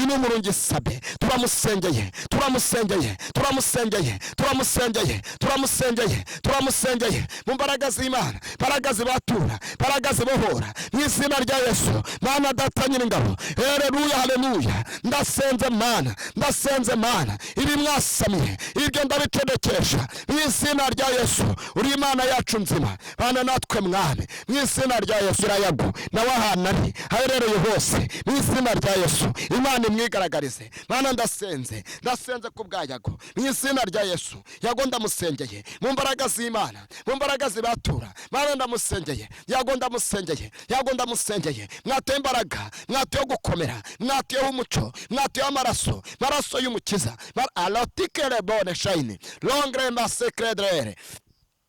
Uyu ni Umurungi Sabe. Turamusengeye, turamusengeye, turamusengeye, turamusengeye, turamusengeye, turamusengeye mu mbaraga z'Imana, mbaraga zibatura, mbaraga zibohora, mu izina rya Yesu. Mana Data Nyiringabo, haleluya, haleluya. Ndasenze Mana, ndasenze Mana, ibi mwasamiye ibyo ndabicedekesha mu izina rya Yesu. Uri Imana yacu nzima, bana natwe Mwami, mu izina rya Yesu. Irayagu nawe ahantu ari haherereye hose, mu izina rya Yesu, Imana imwigaragarize. Mana, ndasenze, ndasenze ku bwa Yago, mu izina rya Yesu. Yago ndamusengeye mu mbaraga z'Imana, mu mbaraga zibatura. Mana, ndamusengeye Yago, ndamusengeye Yago, ndamusengeye. Mwatuye imbaraga, mwatuye gukomera, mwatuyeho umuco, mwatuyeho amaraso, maraso y'Umukiza. Alotikere bone shayini longre masekredrere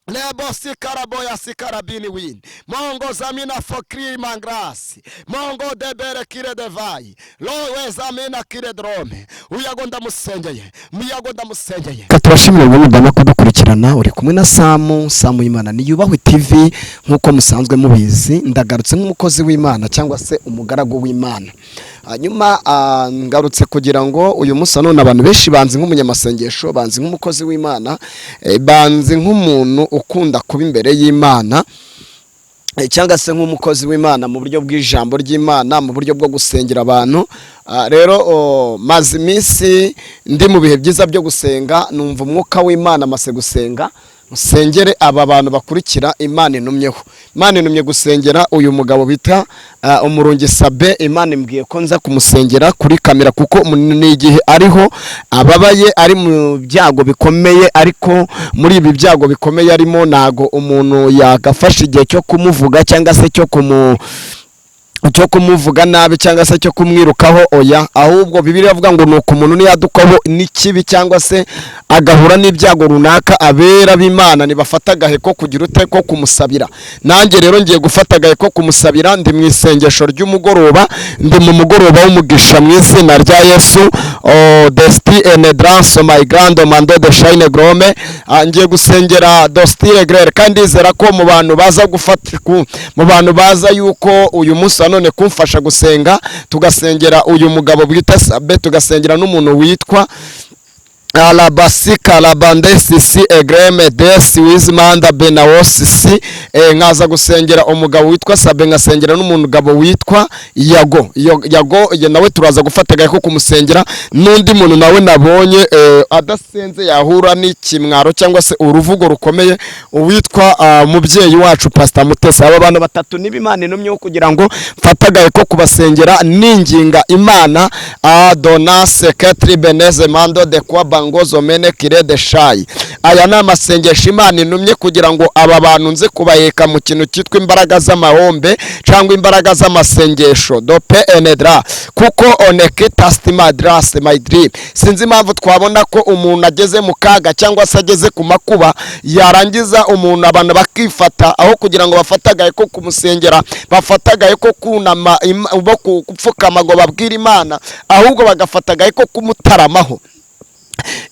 lebo sikaraboya sikarabini win mongo zamina fokri mangrasi mongo debere kire devai lowe zamina kire drome. Uyago ndamusengeye, muyago ndamusengeye. Turashimira wowe mudama kudukurikirana. Uri kumwe na Samu, Samu Imana Niyubahwe TV. Nk'uko musanzwe mubizi, ndagarutse nk'umukozi w'Imana cyangwa se umugaragu w'Imana. Hanyuma ngarutse kugira ngo uyu munsi wa none abantu benshi banzi nk'umunyamasengesho, banzi nk'umukozi w'Imana, banzi nk'umuntu ukunda kuba imbere y'Imana, cyangwa se nk'umukozi w'Imana mu buryo bw'ijambo ry'Imana, mu buryo bwo gusengera abantu. Rero maze iminsi ndi mu bihe byiza byo gusenga, numva umwuka w'Imana amaze gusenga musengere aba bantu bakurikira. Imana intumyeho, Imana intumye gusengera uyu mugabo bita Umurungi Sabe. Imana imbwiye ko nza kumusengera kuri kamera kuko ni igihe ariho ababaye, ari mu byago bikomeye. Ariko muri ibi byago bikomeye arimo, ntago umuntu yagafasha igihe cyo kumuvuga cyangwa se cyo kumuvuga nabi cyangwa se cyo kumwirukaho, oya. Ahubwo Bibiliya iravuga ngo nuko umuntu niyadukaho n'ikibi cyangwa se agahura n'ibyago runaka, abera b'Imana nibafata agahe ko kugira ute? Ko kumusabira. Nanjye rero ngiye gufata agahe ko kumusabira. Ndi mu isengesho ry'umugoroba, ndi mu mugoroba w'umugisha mu izina rya Yesu. Desti enedranso my grand mando de shine grome. Ngiye gusengera Dostire Grere, kandi ndizera ko mu bantu baza gufata mu bantu baza yuko uyu munsi wa none kumfasha gusenga, tugasengera uyu mugabo bwita Sabe, tugasengera n'umuntu witwa Alabasika Labandesisi Egreme Desi Wizimanda Benawosisi. Nkaza gusengera umugabo witwa Sabe, ngasengera n'umugabo witwa Yago. Yago nawe turaza gufata agahe ko kumusengera, n'undi muntu nawe nabonye adasenze yahura n'ikimwaro cyangwa se uruvugo rukomeye, uwitwa mubyeyi wacu Pastor Mutesi. Aba bantu batatu niba Imana intumyeho kugira ngo mfate agahe ko kubasengera, ninginga Imana. Adona seketri beneze mando de kwa bangozo mene kire de shayi. Aya ni amasengesho Imana intumye kugira ngo aba bantu nze kubaheka mu kintu cyitwa imbaraga z'amahombe cyangwa imbaraga z'amasengesho dope enedra kuko onekita stimadras my dream. Sinzi impamvu twabona ko umuntu ageze mu kaga cyangwa se ageze ku makuba, yarangiza umuntu abantu bakifata, aho kugira ngo bafate agahe ko kumusengera, bafate agahe ko kunama, bo gupfukama ngo babwire Imana, ahubwo bagafata agahe ko kumutaramaho.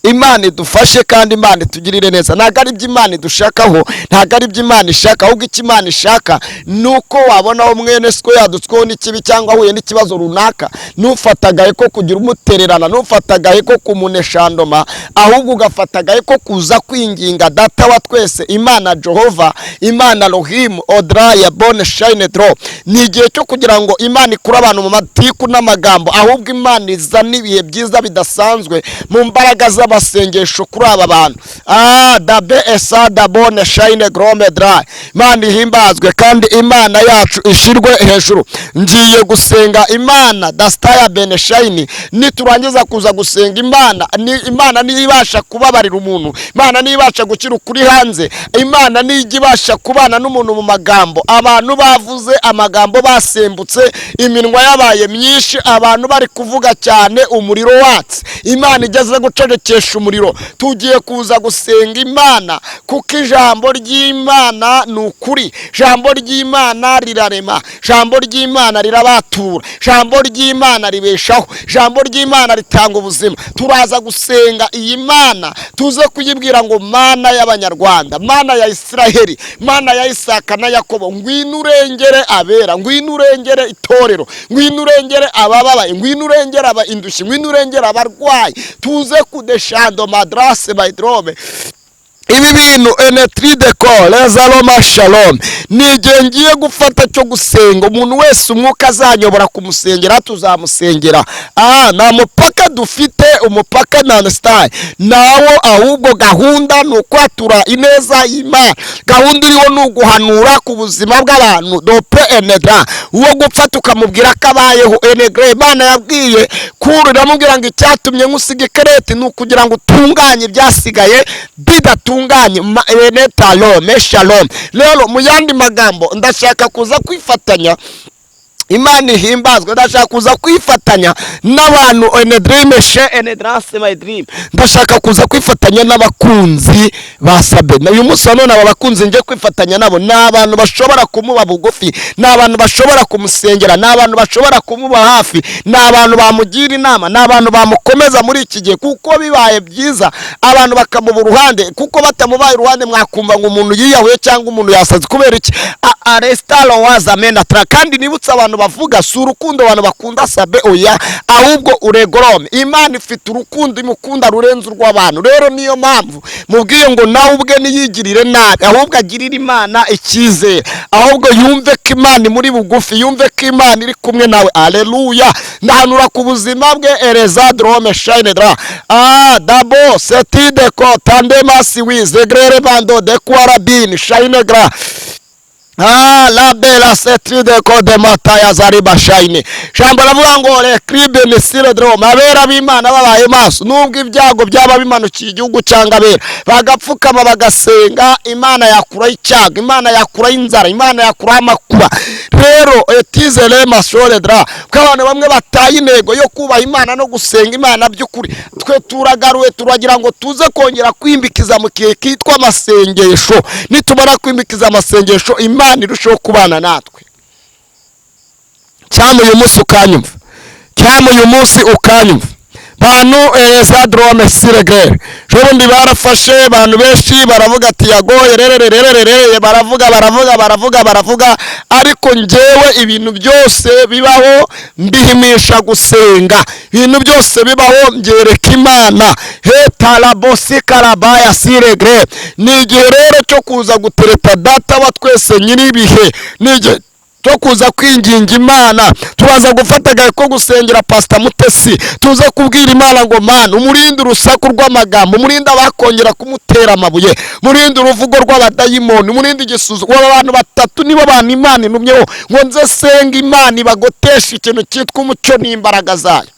Imana idufashe kandi Imana itugirire neza. Ntabwo ari ibyo Imana idushakaho, ntabwo ari ibyo Imana ishaka. Ahubwo icyo Imana ishaka ni uko wabonaho mwene siko yadutsweho n'ikibi cyangwa ahuye n'ikibazo runaka, ntufate agahe ko kugira umutererana, ntufate agahe ko kumuneshandoma, ahubwo ugafata agahe ko kuza kwinginga Data wa twese, Imana Jehova, Imana Rohimu Odraya bone shayine dro. Ni igihe cyo kugira ngo Imana ikure abantu mu matiku n'amagambo, ahubwo Imana izana ibihe byiza bidasanzwe mu mbaraga z'amasengesho kuri aba bantu. Dabe esa dabone shayine grome dra. Imana ihimbazwe kandi Imana yacu ishirwe hejuru. Ngiye gusenga Imana dasitaya bene shayini. Niturangiza kuza gusenga Imana, ni Imana niyo ibasha kubabarira umuntu, Imana niyo ibasha gukira ukuri hanze, Imana niyo ijya ibasha kubana n'umuntu mu magambo. Abantu bavuze amagambo basembutse, iminwa yabaye myinshi, abantu bari kuvuga cyane, umuriro watse, Imana igeze guceceka. gucecekesha umuriro. Tugiye kuza gusenga Imana, kuko ijambo ry'Imana ni ukuri. Ijambo ry'Imana rirarema, ijambo ry'Imana rirabatura, ijambo ry'Imana ribeshaho, ijambo ry'Imana ritanga ubuzima. Turaza gusenga iyi Mana, tuze kuyibwira ngo Mana y'Abanyarwanda, Mana ya Israheli, Mana ya Isaka na Yakobo, ngwino urengere abera, ngwino urengere itorero, ngwino urengere abababaye, ngwino urengere aba indushyi, ngwino urengere abarwayi. Tuze kudeshando madrase baydrome ibi bintu enetride ko rezaloma shalom. Ni igihe ngiye gufata cyo gusenga. Umuntu wese umwuka azanyobora kumusengera tuzamusengera. Nta mupaka dufite, umupaka na style nawo, ahubwo gahunda ni ukwatura ineza y'Imana. Gahunda iriho ni uguhanura ku buzima bw'abantu dope enedra, uwo gupfa tukamubwira ko abayeho enegre. Imana yabwiye kuru iramubwira ngo icyatumye nkusiga ikereti ni ukugira ngo utunganye ibyasigaye bidatunganye enetalome shalom. Rero mu yandi magambo ndashaka kuza kwifatanya, Imana ihimbazwe, ndashaka kuza kwifatanya n'abantu enedream she enedrase my dream. Ndashaka kuza kwifatanya n'abakunzi ba Sabe. Uyu munsi none aba bakunzi nje kwifatanya nabo ni abantu bashobora kumuba bugufi, ni abantu bashobora kumusengera, ni abantu bashobora kumuba hafi, ni abantu bamugira inama, ni abantu bamukomeza muri iki gihe. Kuko bibaye byiza abantu bakamuba uruhande, kuko batamubaye uruhande mwakumva ngo umuntu yiyahuye cyangwa umuntu yasaze. Kubera iki? Arestalo wazamena tra. Kandi nibutse abantu bavuga si urukundo abantu bakunda Sabe, oya, ahubwo uregorome. Imana ifite urukundo imukunda rurenze urw'abantu. Rero niyo mpamvu mubwiye ngo nawe ubwe niyigirire nabi, ahubwo agirire Imana icyizere, ahubwo yumve ko Imana imuri bugufi, yumve ko Imana iri kumwe nawe. Aleluya. Ndahanura ku buzima bwe erezadrome shine dra dabo setide ko tandema siwize grere bando de kwarabin shine gra la bella setride ko de mataya zariba shine. Jambo ravuga ngo le cribe misire drome, abera b'Imana babaye maso nubwo ibyago byaba bimanukiye igihugu cyangwa abera bagapfukama bagasenga, Imana yakura icyago, Imana yakura inzara, Imana yakura amakuba. Rero etizele masore dra, ko abantu bamwe bataye intego yo kubaha Imana no gusenga Imana by'ukuri. Twe turagaruwe turagira ngo tuze kongera kwimbikiza mu kihe kitwa amasengesho. Nitumara kwimbikiza amasengesho, Imana irushaho kubana natwe. Cyangwa uyu munsi ukanyumva, cyangwa uyu munsi ukanyumva. Bantu ezadrome siregere jobundi barafashe abantu benshi baravuga ati yagoye rererererere, baravuga baravuga baravuga baravuga, ariko njyewe ibintu byose bibaho mbihimisha gusenga, ibintu byose bibaho mbyereka Imana. Hetarabosi karabaya siregere. Ni igihe rero cyo kuza gutereta data wa twese nyiribihe, ni igihe cyo kuza kwinginga Imana. Turaza gufata ko gusengera Pastor Mutesi, tuze kubwira Imana ngo Mana umurinde urusaku rw'amagambo, umurinde abakongera kumutera amabuye, umurinde uruvugo rw'abadayimoni, umurinde igisuzuguro. Abantu batatu nibo bantu Imana intumyeho ngo nze senga Imana ibagotesha ikintu cyitwa umucyo n'imbaraga zayo.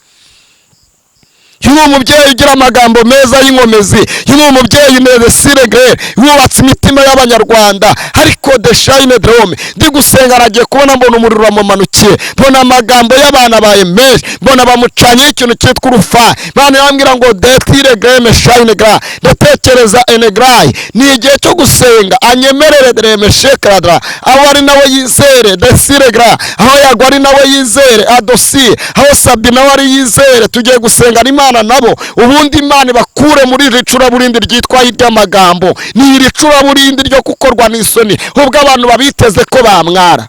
Uyu umubyeyi ugira amagambo meza y'inkomezi, uyu umubyeyi neze siregere wubatse imitima y'Abanyarwanda. Ariko de shine drome ndi gusenga aragiye kubona mbona umuriro wamumanukiye, mbona amagambo y'abana baye menshi, mbona bamucanye ikintu cyitwa urufa. Bana yambwira ngo detire greme shine gra, ndatekereza enegrai. Ni igihe cyo gusenga anyemerere dreme shekradra, aho ari nawe yizere de siregra, aho yagwa ari nawe yizere adosi, aho Sabi nawe ari yizere. Tugiye gusenga Imana nabo, ubundi Imana bakure muri ricuraburindi ryitwa iry'amagambo. Ni iricuraburindi ryo gukorwa n'isoni, ubwo abantu babiteze ko bamwara.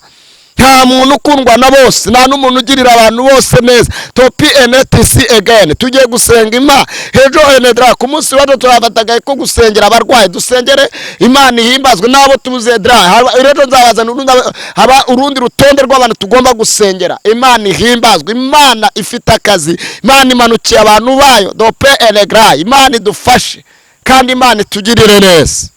Nta muntu ukundwa na bose, nta n'umuntu ugirira abantu bose neza. Topi NTC again. Tugiye gusenga Imana hejo enedra. Ku munsi wacu turafataga ko gusengera abarwayi, dusengere Imana ihimbazwe nabo tuze dra. Rero nzabazana haba urundi rutonde rw'abantu tugomba gusengera. Imana ihimbazwe, Imana ifite akazi, Imana imanukiye abantu bayo. Dope enegra. Imana idufashe kandi Imana itugirire neza.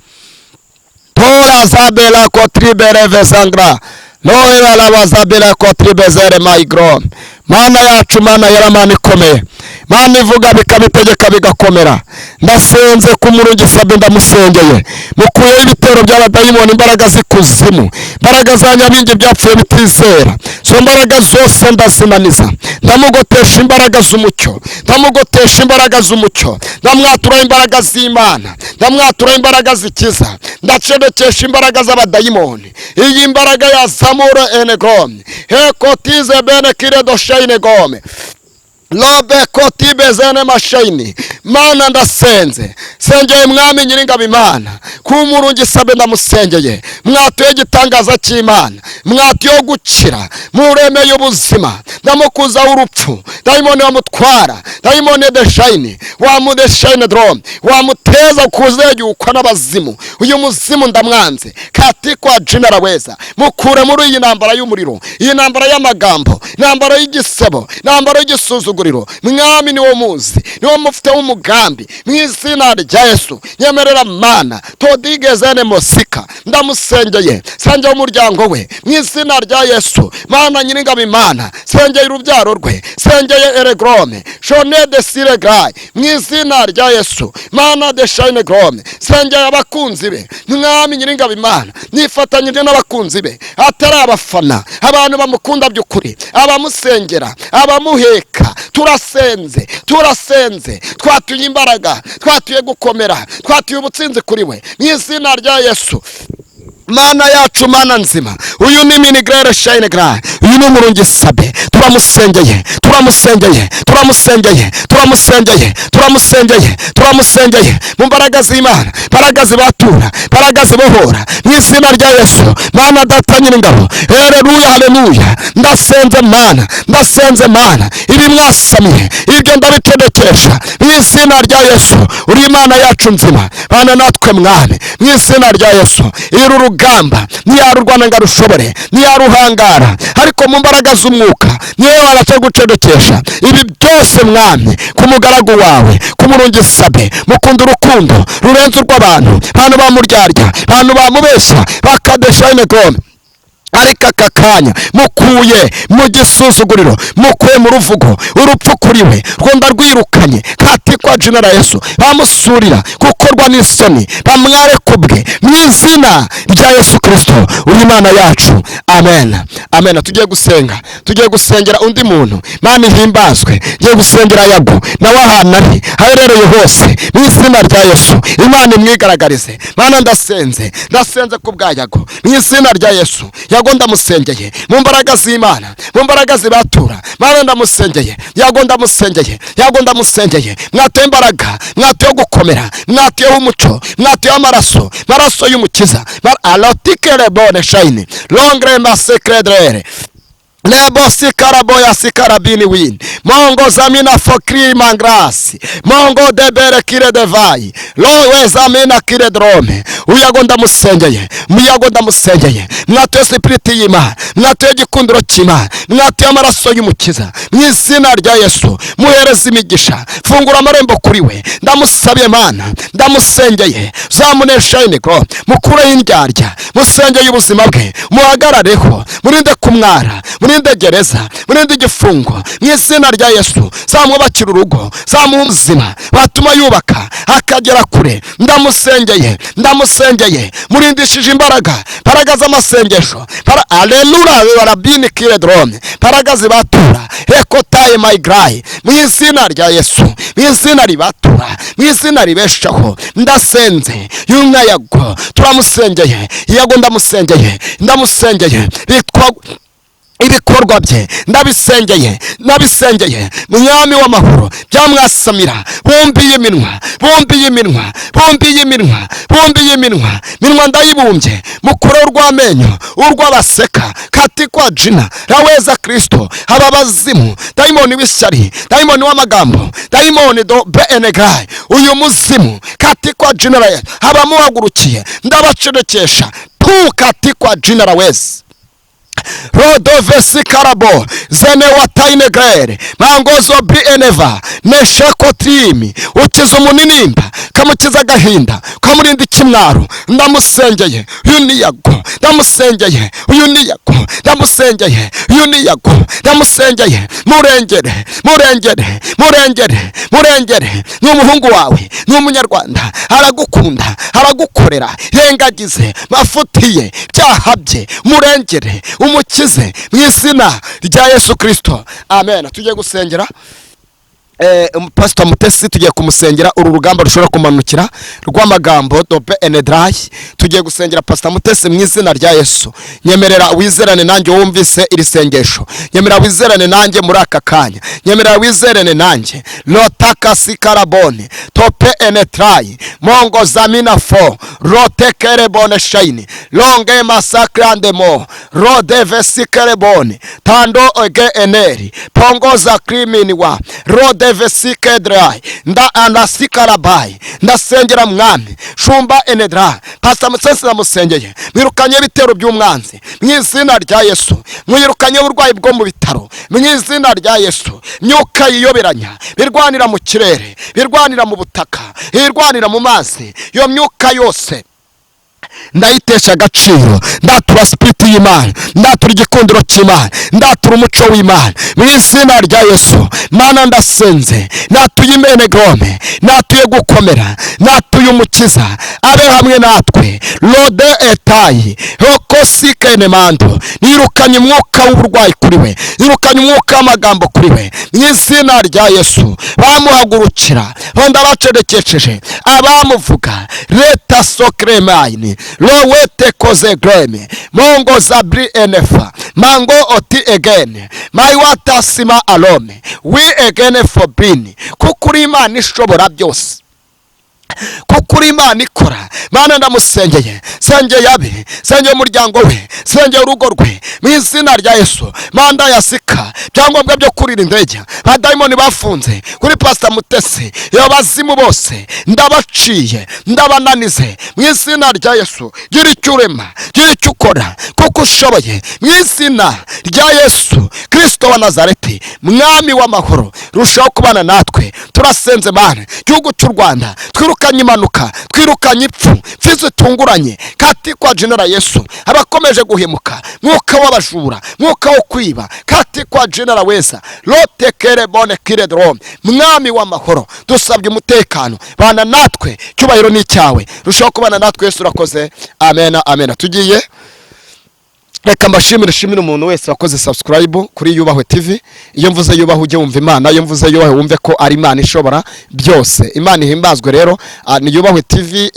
Tora zabela kotribere vesangra noe balabazabela kotribezere maigrom. Mana yacu, Mana yaramana ikomeye, Mana ivuga bikabitegeka bigakomera. Ndasenze ku murungi Sabe, ndamusengeye mukuyeho ibitero by'abadayimoni, imbaraga z'ikuzimu, imbaraga za nyabingi byapfuye bitizera. Izo mbaraga zose ndazinaniza, ndamugotesha imbaraga z'umucyo, ndamugotesha imbaraga z'umucyo, ndamwatura imbaraga z'Imana, ndamwatura imbaraga zikiza, ndacedekesha imbaraga z'abadayimoni. Iyi mbaraga ya zamura enegome hekotize bene kiredo shayine gome lobe kotibe zene mashayini. Mana, ndasenze, sengeye Mwami Nyiringabo Imana kumurungi sabe, ndamusengeye, mwatuye igitangaza cy'Imana, mwatuye gukira, muremeye ubuzima, ndamukuzaho urupfu. Dayimoni wamutwara, dayimoni de shayini wamude shayini drome wamuteza kuzeyukwa n'abazimu, uyu muzimu ndamwanze katikwa jina raweza. Mukure muri iyi ntambara y'umuriro, iyi ntambara y'amagambo, intambara y'igisebo, intambara y'igisuzuguriro. Mwami, niwo muzi, niwo mufite umugambi. Mu izina rya Yesu, nyemerera Mana todigezene mosika, ndamusengeye, sengeye umuryango we mu izina rya Yesu. Mana Nyiringabo Imana, sengeye urubyaro rwe, sengeye eregrome shone de siregrayi mu izina rya Yesu. Mana de shayine grome, sengeye abakunzi be. Mwami Nyiringabo Imana, nifatanyije n'abakunzi be, atari abafana, abantu bamukunda by'ukuri, abamusengera, abamuheka. Turasenze, turasenze, twatuye imbaraga, twatuye gukomera, twatuye ubutsinzi kuri we mu izina rya Yesu. Mana yacu, Mana nzima, uyu ni minigrere shayine gra, uyu ni Umurungi Sabe, turamusengeye, turamusengeye, turamusengeye, turamusengeye, turamusengeye, turamusengeye mu mbaraga z'Imana, mbaraga zibatura, mbaraga zibohora mu izina rya Yesu. Mana Data Nyiringabo, haleluya, haleluya. Ndasenze Mana, ndasenze Mana, ibi mwasamiye ibyo ndabicedekesha mu izina rya Yesu. Uri Imana yacu nzima, Bana natwe Mwami, mu izina rya Yesu. Iri rugamba ntiyarurwana ngo arushobore, ntiyaruhangara, ariko mu mbaraga z'umwuka niwe wabasha gucedekesha ibi byose. Mwami, ku mugaragu wawe, ku Murungi Sabe, mukunda urukundo rurenze urw'abantu, bantu bamuryarya, bantu bamubeshya, bakadesha inegome, ariko aka kanya mukuye mu gisuzuguriro, mukuye mu ruvugo, urupfu kuri we rwenda rwirukanye katikwa jina la Yesu. Bamusurira gukorwa n'isoni bamware kubwe mu izina rya Yesu Kristo. Uri Imana yacu, amen, amen. Tugiye gusenga, tugiye gusengera undi muntu. Mana ihimbazwe. Tugiye gusengera Yago, nawe ahantu ari haherereye hose, mu izina rya Yesu Imana imwigaragarize. Mana, ndasenze, ndasenze ku bwa Yago mu izina rya Yesu. Yago ndamusengeye mu mbaraga z'Imana, mu mbaraga zibatura. Mana, ndamusengeye Yago, ndamusengeye Yago, ndamusengeye. Mwatuye imbaraga, mwatuye gukomera, mwatuyeho umuco, mwatuyeho amaraso, maraso y'Umukiza. Alotikere bone shayini longre masekredrere lebo sikaraboya sikarabini win mongo zamina fokri mangrasi mongo debere kire devai lowe zamina kire drome. Uyago ndamusengeye, muyago ndamusengeye, mwatuye sipiriti y'Imana, mwatuye igikundiro cy'Imana, mwatuye amaraso y'Umukiza mu izina rya Yesu. Muhereze imigisha, fungura amarembo kuri we. Ndamusabiye Mana, ndamusengeye, zamunesha ineko, mukureho indyarya, musengeye ubuzima bwe, muhagarareho, murinde kumwara, murinde gereza, murinde igifungo mu izina rya Yesu. Zamwubakira urugo, zamuha ubuzima batuma yubaka akagera kure. Ndamusengeye, ndamusengeye, murindishije imbaraga, mbaraga z'amasengesho, alelura barabini kire drone, mbaraga zibatura ekotaye mayigrayi mu izina rya Yesu, mu izina ribatura, mu izina ribeshaho. Ndasenze y'umwayago, turamusengeye Yago, ndamusengeye, ndamusengeye, bitwa ibikorwa bye ndabisengeye, ndabisengeye. Mwami w'amahoro, byamwasamira bumbiye iminwa, bumbiye iminwa, bumbiye iminwa, bumbiye iminwa, minwa ndayibumbye, mukure urw'amenyo, urw'abaseka katikwa jina raweza Kristo. Aba bazimu, dayimoni w'ishyari, dayimoni w'amagambo, dayimoni do benegai, uyu muzimu katikwa jina la Yesu, abamuhagurukiye ndabacedekesha pu katikwa jina raweza rodove sikarabo zene wataine grere mangozo bi eneva Neshekotirimi, ukiza umuninimba, kamukiza agahinda, kamurinda ikimwaro. Ndamusengeye, uyu ni Yago. Ndamusengeye, uyu ni Yago. Ndamusengeye, uyu ni Yago. Ndamusengeye, murengere, murengere, murengere, murengere. Ni umuhungu wawe, ni umunyarwanda, aragukunda, aragukorera. Rengagize mafutiye byaha bye, murengere, umukize mu izina rya Yesu Kirisito, amen. Tugiye gusengera Pastor Mutesi, tugiye kumusengera uru rugamba rushobora kumanukira rw'amagambo dope enedrayi. Tugiye gusengera Pastor Mutesi mu izina rya Yesu. Nyemerera wizerane nanjye, wumvise iri sengesho. Nyemerera wizerane nanjye muri aka kanya. Nyemerera wizerane nanjye. Lotaka sikarabone tope enetrayi mongo zamina fo rote kerebone shaini longe masakrandemo rodeve sikerebone tando ege eneri pongoza kriminiwa rodeve sikedrai nda anasikarabai. Ndasengera mwami shumba enedra Pastor Mutesi, ndamusengeye, mwirukanye ibitero by'umwanzi mu izina rya Yesu. Mwirukanye uburwayi bwo mu bitaro mu izina rya Yesu. Myuka yiyoberanya, birwanira mu kirere, birwanira mu butaka, birwanira mu mazi, iyo myuka yose ndayitesha agaciro. Ndatura spirit y'Imana, ndatura igikundiro cy'Imana, ndatura umuco w'Imana mu izina rya Yesu. Mana, ndasenze, natuye imenegome, natuye gukomera, natuye umukiza abe hamwe natwe. Rode etayi rokosikenemando, nirukanye umwuka w'uburwayi kuri we, nirukanye umwuka w'amagambo kuri we mu izina rya Yesu. Bamuhagurukira ndabacerekesheje, abamuvuga leta sokremaini lowete koze greme mongo zabri enefa mango oti egene maiwata sima alome we egene fobini, kuko uri Imana ishobora byose, kuko uri Imana ikora. Mana, ndamusengeye, sengeye abe, sengeye umuryango we, sengeye urugo rwe mu izina rya Yesu. Manda yasika byangombwa byo kurira indege badayimoni bafunze kuri Pasita Mutesi, iyo bazimu bose ndabaciye, ndabananize mu izina rya Yesu. Gira icyo urema, gira icyo ukora, kuko ushoboye, mu izina rya Yesu Kirisito wa Nazareti. Mwami w'amahoro, rushaho kubana natwe. Turasenze Mana, igihugu cy'u Rwanda, twirukanye impanuka, twirukanye ipfu mpfi zitunguranye kati kwa jina la Yesu. Abakomeje guhemuka, mwuka w'abajura, mwuka wo kwiba, kati kwa jina la weza lote kere bone kire drome. Mwami w'amahoro, dusabye umutekano, bana natwe, cyubahiro ni icyawe, rushaho kubana natwe. Yesu, urakoze, amena, amena. Tugiye, reka mbashimire, shimire umuntu wese wakoze subscribe kuri Yubahwe TV. Iyo mvuze Yubahwe ujye wumva Imana, iyo mvuze Yubahwe wumve ko ari Imana ishobora byose. Imana ihimbazwe. Rero ni Yubahwe TV,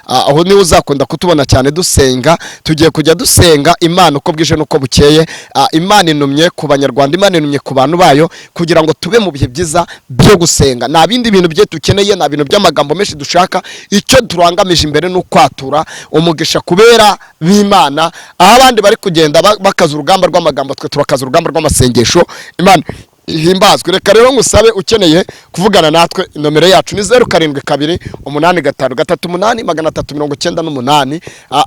aho niwe uzakunda kutubona cyane dusenga. Tugiye kujya dusenga Imana uko bwije n'uko bukeye. Imana inumye ku Banyarwanda, Imana inumye ku bantu bayo kugira ngo tube mu bihe byiza byo gusenga. Nta bindi bintu bye dukeneye, nta bintu by'amagambo menshi dushaka. Icyo turangamije imbere ni ukwatura umugisha kubera b'Imana. Aho abandi bari kugenda bakaza urugamba rw'amagambo, twe turakaza urugamba rw'amasengesho. Imana ihimbazwe. Reka rero ngusabe, ukeneye kuvugana natwe, nomero yacu ni 0728538398.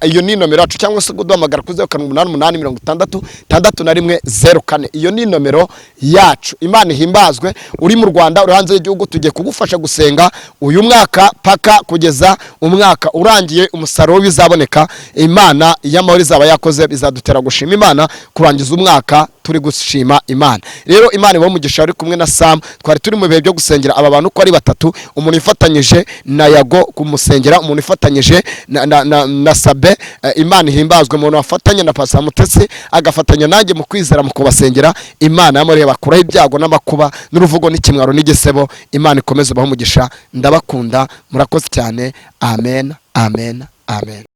Iyo ni nomero yacu, cyangwa se kuduhamagara kuri 0788606104. Iyo ni nomero yacu. Imana ihimbazwe. Uri mu Rwanda, uri hanze y'igihugu, tugiye kugufasha gusenga uyu mwaka paka kugeza umwaka urangiye. Umusaruro bizaboneka, Imana y'amahoro izaba yakoze, bizadutera gushima Imana, kurangiza umwaka turi gushima Imana. Rero Imana ibahe umugisha. Uri kumwe na Sam, twari turi mu bihe byo gusengera aba bantu uko ari batatu: umuntu ifatanyije na Yago kumusengera, umuntu ifatanyije na Sabe, Imana ihimbazwe, umuntu wafatanya na Pastor Mutesi, agafatanya nanjye mu kwizera mu kubasengera. Imana y'amahoro bakuraho ibyago n'amakuba n'uruvugo n'ikimwaro n'igisebo. Imana ikomeze ibahe umugisha. Ndabakunda, murakoze cyane. Amen, amen, amen.